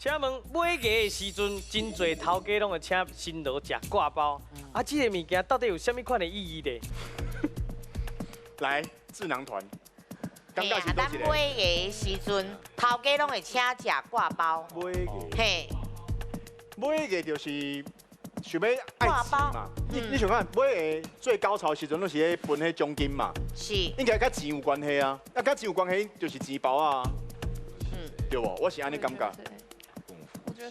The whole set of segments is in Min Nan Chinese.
請問尾牙的時陣，真濟頭家攏會請新郎食割包，啊，這个物件到底有啥物款的意義咧？來，智囊團，感覺是咱佗一个？尾牙的時陣，頭家攏會請食割包。尾牙，尾牙就是想欲愛錢嘛。你想看尾牙最高潮的時陣，攏是咧分彼獎金嘛？是。應該佮錢有關係啊，啊，佮錢有關係就是錢包啊。對無？我是按呢感覺。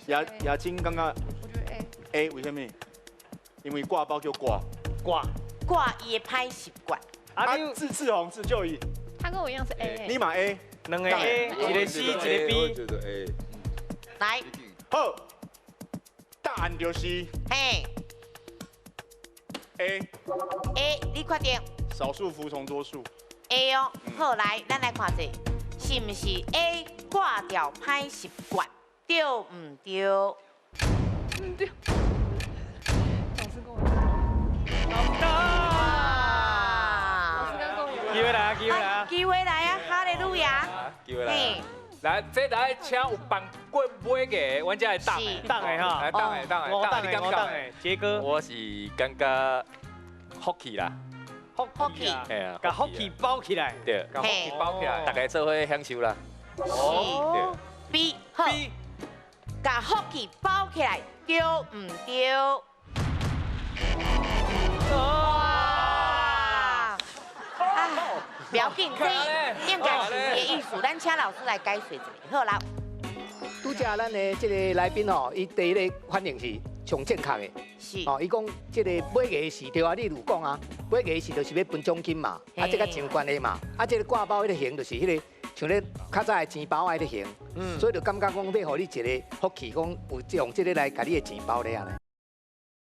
雅雅晶感覺我覺得 A。 A 為啥物？因為割包叫割割割伊的歹習慣。啊，志志宏志就伊，他跟我一樣是 A。你嘛 A，兩個 A，一個 C，一個 B。我覺得 A。來，好，答案就是A。 A，你確定？少數服從多數。 A 哦，好，來，咱來看者，是毋是 A 割掉歹習慣？對毋對？毋對。老師跟我講。老師剛跟我機會來啊，機會來啊！機會來啊，哈利路亞。機會來。來，這來請有辦過尾牙，阮才會當的。當的哈。來當的當的，我當的我當的，傑哥。我是感覺福氣啦。福氣嘿啊，共福氣包起來。對，共福氣包起來，大家做伙享受啦。是。B 好。共福氣包起來，對毋對？哇！啊，不要緊，這應該是伊的意思，咱請老師來解說一下。好啦。拄才咱的這個來賓吼，伊第一个反應是上正確的。哦，伊講這个尾牙時對啊，你有講啊，尾牙時就是欲分獎金嘛，啊，這佮錢有關係嘛，啊，這个割包彼个形就是彼个像咧較早的錢包仔彼个形，所以就感覺講欲予你一个福氣，講有用這个來共你的錢包咧按呢。